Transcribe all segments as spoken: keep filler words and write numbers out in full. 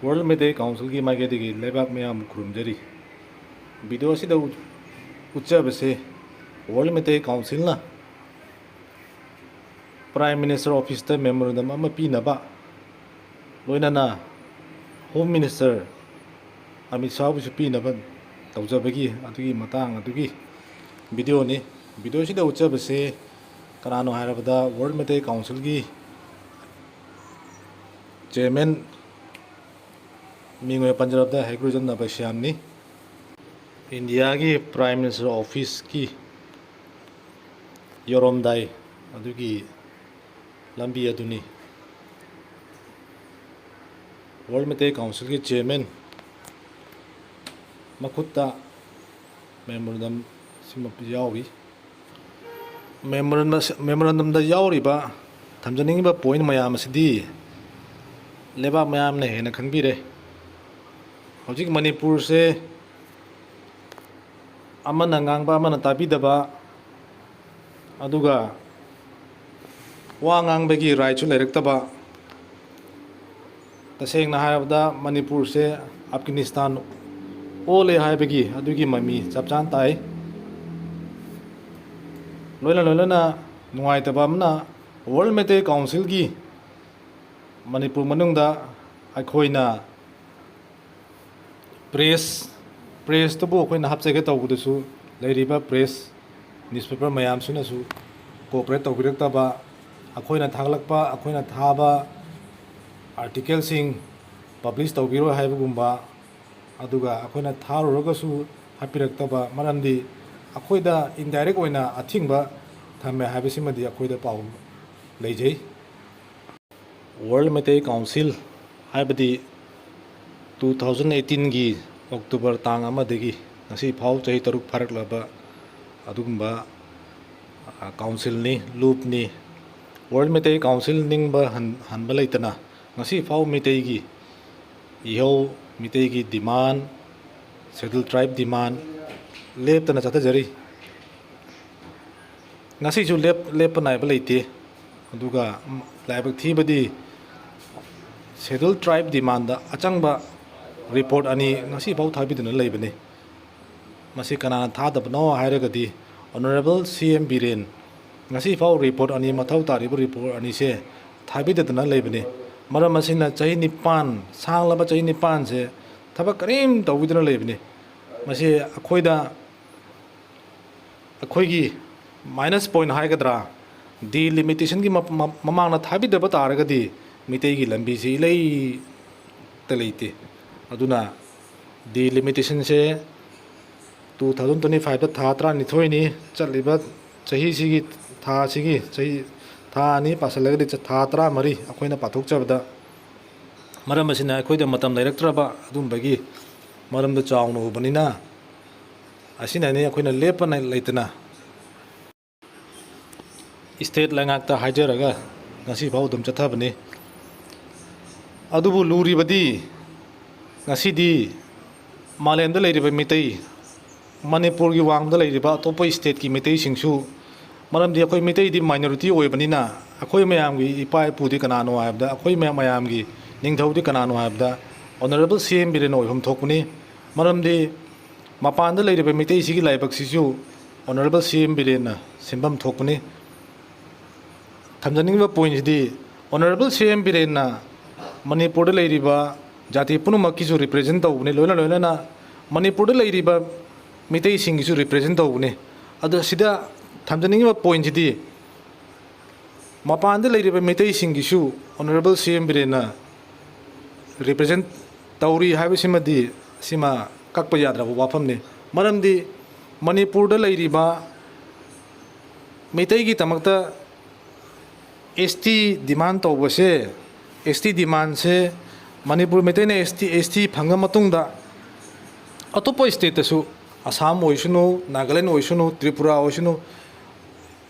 World Meitei Councilꯒꯤ ꯃꯥꯏꯀꯩꯗꯒꯤ ꯂꯩꯕꯥꯛ ꯃꯌꯥꯝꯕꯨ ꯈꯨꯔꯨꯝꯖꯔꯤ꯫ Video ꯑꯁꯤꯗ ꯎꯠ-, ꯎꯠꯆꯕꯁꯦ World Meitei Councilꯅ Prime Minister Officeꯇ memorandum ꯑꯃ ꯄꯤꯅꯕ, ꯂꯣꯏꯅꯅ Home Minister ꯑꯃꯤꯠ ꯁꯥꯍꯕꯨꯁꯨ ꯄꯤꯅꯕ ꯇꯧꯖꯕꯒꯤ ꯑꯗꯨꯒꯤ ꯃꯇꯥꯡ ꯑꯗꯨꯒꯤ videoꯅꯤ꯫ Videoꯁꯤꯗ ꯎꯠꯆꯕꯁꯦ ꯀꯅꯥꯅꯣ ꯍꯥꯏꯔꯕꯗ World Meitei Councilꯒꯤ Chairman, ꯃꯤꯡ ꯑꯣꯏꯅ ꯄꯟꯖꯔꯕꯗ ꯍꯩꯒ꯭ꯔꯨꯖꯝ ꯅꯕꯁ꯭ꯌꯥꯝꯅꯤ꯫ ꯏꯟꯗꯤꯌꯥꯒꯤ Prime Minister Officeꯀꯤ ꯌꯧꯔꯝꯗꯥꯏ ꯑꯗꯨꯒꯤ ꯂꯝꯕꯤ ꯑꯗꯨꯅꯤ꯫ World Meitei Councilꯒꯤ Chairman ꯃꯈꯨꯠꯇ memorandum ꯁꯤꯃ ꯌꯥꯎꯔꯤ꯫ Memorandum, memorandumꯗ ꯌꯥꯎꯔꯤꯕ ꯊꯝꯖꯅꯤꯡꯉꯤꯕ point ꯃꯌꯥꯝ ꯑꯁꯤꯗꯤ ꯂꯩꯕꯥꯛ ꯃꯌꯥꯝꯅ ꯍꯦꯟꯅ ꯈꯪꯕꯤꯔꯦ꯫ ꯍꯧꯖꯤꯛ ꯃꯅꯤꯄꯨꯔꯁꯦ ꯑꯃꯅ ꯉꯥꯡꯕ ꯑꯃꯅ ꯇꯥꯕꯤꯗꯕ, ꯑꯗꯨꯒ ꯋꯥ ꯉꯥꯡꯕꯒꯤ rightꯁꯨ ꯂꯩꯔꯛꯇꯕ, ꯇꯁꯦꯡꯅ ꯍꯥꯏꯔꯕꯗ ꯃꯅꯤꯄꯨꯔꯁꯦ ꯑꯐꯒꯥꯅꯤꯁꯇꯥꯟ ꯑꯣꯜꯂꯦ ꯍꯥꯏꯕꯒꯤ ꯑꯗꯨꯒꯤ ꯃꯃꯤ ꯆꯞ ꯆꯥꯅ ꯇꯥꯏ꯫ ꯂꯣꯏꯅ ꯂꯣꯏꯅꯅ ꯅꯨꯡꯉꯥꯏꯇꯕ ꯑꯃꯅ World Meitei Councilꯒꯤ ꯃꯅꯤꯄꯨꯔ ꯃꯅꯨꯡꯗ ꯑꯩꯈꯣꯏꯅ press, pressꯇꯕꯨ ꯑꯩꯈꯣꯏꯅ ꯍꯥꯞꯆꯒꯦ ꯇꯧꯕꯗꯁꯨ ꯂꯩꯔꯤꯕ press, newspaper ꯃꯌꯥꯝꯁꯤꯅꯁꯨ cooperate ꯇꯧꯕꯤꯔꯛꯇꯕ, ꯑꯩꯈꯣꯏꯅ ꯊꯥꯒꯠꯂꯛꯄ, ꯑꯩꯈꯣꯏꯅ ꯊꯥꯕ articleꯁꯤꯡ publish ꯇꯧꯕꯤꯔꯣꯏ ꯍꯥꯏꯕꯒꯨꯝꯕ, ꯑꯗꯨꯒ ꯑꯩꯈꯣꯏꯅ ꯊꯥꯔꯨꯔꯒꯁꯨ ꯍꯥꯞꯄꯤꯔꯛꯇꯕ, ꯃꯔꯝꯗꯤ ꯑꯩꯈꯣꯏꯗ indirect ꯑꯣꯏꯅ ꯑꯊꯤꯡꯕ ꯊꯝꯃꯦ ꯍꯥꯏꯕꯁꯤꯃꯗꯤ ꯑꯩꯈꯣꯏꯗ ꯄꯥꯎ ꯂꯩꯖꯩ꯫ World Meitei Council ꯍꯥꯏꯕꯗꯤ two thousand eighteenꯒꯤ October ꯇꯥꯡ ꯑꯃꯗꯒꯤ ꯉꯁꯤ ꯐꯥꯎ ꯆꯍꯤ ꯇꯔꯨꯛ ꯐꯥꯔꯛꯂꯕ ꯑꯗꯨꯒꯨꯝꯕ, ꯑ, councilꯅꯤ, ꯂꯨꯞꯅꯤ꯫ World Meitei Council ꯅꯤꯡꯕ ꯍꯟ-, ꯍꯟꯕ ꯂꯩꯇꯅ ꯉꯁꯤ ꯐꯥꯎ ꯃꯤꯇꯩꯒꯤ ꯏꯍꯧ, ꯃꯤꯇꯩꯒꯤ demand, Scheduled Tribe demand ꯂꯦꯞꯇꯅ ꯆꯠꯊꯖꯔꯤ꯫ ꯉꯁꯤꯁꯨ ꯂꯦꯞ-, ꯂꯦꯞꯄ ꯅꯥꯏꯕ ꯂꯩꯇꯦ꯫ ꯑꯗꯨꯒ ꯂꯥꯏꯕꯛ ꯊꯤꯕꯗꯤ Scheduled Tribe demandꯗ ꯑꯆꯪꯕ report ꯑꯅꯤ ꯉꯁꯤꯐꯥꯎ ꯊꯥꯕꯤꯗꯨꯅ ꯂꯩꯕꯅꯤ꯫ ꯃꯁꯤ ꯀꯅꯥꯅ ꯊꯥꯗꯕꯅꯣ ꯍꯥꯏꯔꯒꯗꯤ Honourable C M Biren. ꯉꯁꯤꯐꯥꯎ report ꯑꯅꯤ, ꯃꯊꯧ ꯇꯥꯔꯤꯕ report ꯑꯅꯤꯁꯦ ꯊꯥꯕꯤꯗꯗꯅ ꯂꯩꯕꯅꯤ꯫ ꯃꯔꯝ ꯑꯁꯤꯅ ꯆꯍꯤ ꯅꯤꯄꯥꯟ, ꯁꯥꯡꯂꯕ ꯆꯍꯤ ꯅꯤꯄꯥꯟꯁꯦ ꯊꯕꯛ ꯀꯔꯤꯝ ꯇꯧꯕꯤꯗꯅ ꯂꯩꯕꯅꯤ꯫ ꯃꯁꯤ ꯑꯩꯈꯣꯏꯗ, ꯑꯩꯈꯣꯏꯒꯤ minus point ꯍꯥꯏꯒꯗ꯭ꯔꯥ, delimitationꯒꯤ ꯃ-, ꯃ-, ꯃꯃꯥꯡꯗ ꯊꯥꯕꯤꯗꯕ ꯇꯥꯔꯒꯗꯤ ꯃꯤꯇꯩꯒꯤ ꯂꯝꯕꯤꯁꯤ ꯏꯂꯩꯇ ꯂꯩꯇꯦ꯫ ꯑꯗꯨꯅ delimitationꯁꯦ two thousand twenty fiveꯇ ꯊꯥ ꯇꯔꯥꯅꯤꯊꯣꯏꯅꯤ꯫ ꯆꯠꯂꯤꯕ ꯆꯍꯤꯁꯤꯒꯤ, ꯊꯥꯁꯤꯒꯤ, ꯆꯍꯤ, ꯊꯥ ꯑꯅꯤ ꯄꯥꯁꯜꯂꯒꯗꯤ ꯆ-, ꯊꯥ ꯇꯔꯥꯃꯔꯤ ꯑꯩꯈꯣꯏꯅ ꯄꯥꯊꯣꯛꯆꯕꯗ꯫ ꯃꯔꯝ ꯑꯁꯤꯅ ꯑꯩꯈꯣꯏꯗ ꯃꯇꯝ ꯂꯩꯔꯛꯇ꯭ꯔꯕ ꯑꯗꯨꯝꯕꯒꯤ ꯃꯔꯝꯗꯣ ꯆꯥꯎꯅ ꯎꯕꯅꯤꯅ, ꯑꯁꯤꯅꯅꯤ ꯑꯩꯈꯣꯏꯅ ꯂꯦꯞꯄ ꯂꯩꯇꯅ state ꯂꯩꯉꯥꯛꯇ ꯍꯥꯏꯖꯔꯒ ꯉꯁꯤꯐꯥꯎ ꯑꯗꯨꯝ ꯆꯠꯊꯕꯅꯤ꯫ ꯑꯗꯨꯕꯨ ꯂꯨꯔꯤꯕꯗꯤ ꯉꯁꯤꯗꯤ ꯃꯥꯂꯦꯝꯗ ꯂꯩꯔꯤꯕ ꯃꯤꯇꯩ, ꯃꯅꯤꯄꯨꯔꯒꯤ ꯋꯥꯡꯃꯗ ꯂꯩꯔꯤꯕ ꯑꯇꯣꯞꯄ stateꯀꯤ ꯃꯤꯇꯩꯁꯤꯡꯁꯨ, ꯃꯔꯝꯗꯤ ꯑꯩꯈꯣꯏ ꯃꯤꯇꯩꯗꯤ minority ꯑꯣꯏꯕꯅꯤꯅ, ꯑꯩꯈꯣꯏ ꯃꯌꯥꯝꯒꯤ ꯏꯄꯥ ꯏꯄꯨꯗꯤ ꯀꯅꯥꯅꯣ ꯍꯥꯏꯕꯗ, ꯑꯩꯈꯣꯏ ꯃꯌꯥꯝ, ꯃꯌꯥꯝꯒꯤ ꯅꯤꯡꯊꯧꯗꯤ ꯀꯅꯥꯅꯣ ꯍꯥꯏꯕꯗ Honourable C M ꯕꯤꯔꯦꯟ ꯑꯣꯏꯐꯝ ꯊꯣꯛꯄꯅꯤ꯫ ꯃꯔꯝꯗꯤ ꯃꯄꯥꯟꯗ ꯂꯩꯔꯤꯕ ꯃꯤꯇꯩꯁꯤꯒꯤ ꯂꯥꯏꯕꯛꯁꯤꯁꯨ Honourable C M ꯕꯤꯔꯦꯟꯅ ꯁꯤꯟꯐꯝ ꯊꯣꯛꯄꯅꯤ꯫ ꯊꯝꯖꯅꯤꯡꯉꯤꯕ pointꯁꯤꯗꯤ Honourable C M ꯕꯤꯔꯦꯟꯅ ꯃꯅꯤꯄꯨꯔꯗ ꯂꯩꯔꯤꯕ ꯖꯥꯇꯤ ꯄꯨꯝꯅꯃꯛꯀꯤꯁꯨ represent ꯇꯧꯕꯅꯤ, ꯂꯣꯏꯅ ꯂꯣꯏꯅꯅ ꯃꯅꯤꯄꯨꯔꯗ ꯂꯩꯔꯤꯕ ꯃꯤꯇꯩꯁꯤꯡꯒꯤꯁꯨ represent ꯇꯧꯕꯅꯤ꯫ ꯑꯗꯣ ꯁꯤꯗ ꯊꯝꯖꯅꯤꯡꯉꯤꯕ pointꯁꯤꯗꯤ ꯃꯄꯥꯟꯗ ꯂꯩꯔꯤꯕ ꯃꯤꯇꯩꯁꯤꯡꯒꯤꯁꯨ Honourable C M ꯕꯤꯔꯦꯟꯅ represent ꯇꯧꯔꯤ ꯍꯥꯏꯕꯁꯤꯃꯗꯤ, ꯁꯤꯃ ꯀꯛꯄ ꯌꯥꯗ꯭ꯔꯕ ꯋꯥꯐꯝꯅꯤ꯫ ꯃꯔꯝꯗꯤ ꯃꯅꯤꯄꯨꯔꯗ ꯂꯩꯔꯤꯕ ꯃꯤꯇꯩꯒꯤꯗꯃꯛꯇ S T demand ꯇꯧꯕꯁꯦ, S T demandꯁꯦ Manipur ꯃꯤꯇꯩꯅ S T, S T ꯐꯪꯉ ꯃꯇꯨꯡꯗ ꯑꯇꯣꯞꯄ stateꯇꯁꯨ, ꯑꯁꯥꯝ ꯑꯣꯏꯁꯅꯨ, ꯅꯥꯒꯥꯂꯦꯟ ꯑꯣꯏꯁꯅꯨ, ꯇ꯭ꯔꯤꯄꯨꯔꯥ ꯑꯣꯏꯁꯅꯨ,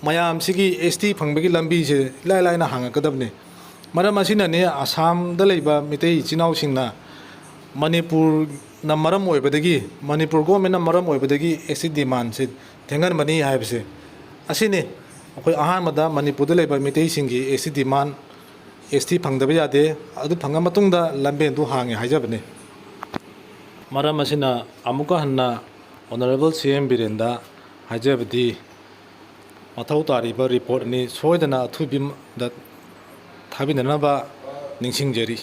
ꯃꯌꯥꯝꯁꯤꯒꯤ S T ꯐꯪꯕꯒꯤ ꯂꯝꯕꯤꯁꯦ ꯏꯂꯥꯏ ꯂꯥꯏꯅ ꯍꯥꯡꯉꯛꯀꯗꯕꯅꯤ꯫ ꯃꯔꯝ ꯑꯁꯤꯅꯅꯤ ꯑꯁꯥꯝꯗ ꯂꯩꯕ ꯃꯤꯇꯩ ꯏꯆꯤꯟ ꯏꯅꯥꯎꯁꯤꯡꯅ ꯃꯅꯤꯄꯨꯔꯅ ꯃꯔꯝ ꯑꯣꯏꯕꯗꯒꯤ, ꯃꯅꯤꯄꯨꯔ governmentꯅ ꯃꯔꯝ ꯑꯣꯏꯕꯗꯒꯤ S T demandꯁꯦ ꯊꯦꯡꯍꯟꯕꯅꯤ ꯍꯥꯏꯕꯁꯦ꯫ ꯑꯁꯤꯅꯤ ꯑꯩꯈꯣꯏ ꯑꯍꯥꯟꯕꯗ ꯃꯅꯤꯄꯨꯔꯗ ꯂꯩꯕ ꯃꯤꯇꯩꯁꯤꯡꯒꯤ S T demand ꯑꯦꯁ ꯇꯤ ꯐꯪꯗꯕ ꯌꯥꯗꯦ꯫ ꯑꯗꯨ ꯐꯪꯉ ꯃꯇꯨꯡꯗ ꯂꯝꯕꯦꯟꯗꯨ ꯍꯥꯡꯉꯦ ꯍꯥꯏꯖꯕꯅꯤ꯫ ꯃꯔꯝ ꯑꯁꯤꯅ ꯑꯃꯨꯛꯀ ꯍꯟꯅ Honourable C M ꯕꯤꯔꯦꯟꯗ ꯍꯥꯏꯖꯕꯗꯤ, ꯃꯊꯧ ꯇꯥꯔꯤꯕ report ꯑꯅꯤ ꯁꯣꯏꯗꯅ ꯑꯊꯨꯕꯤꯗ ꯊꯥꯕꯤꯅꯅꯕ ꯅꯤꯡꯁꯤꯡꯖꯔꯤ꯫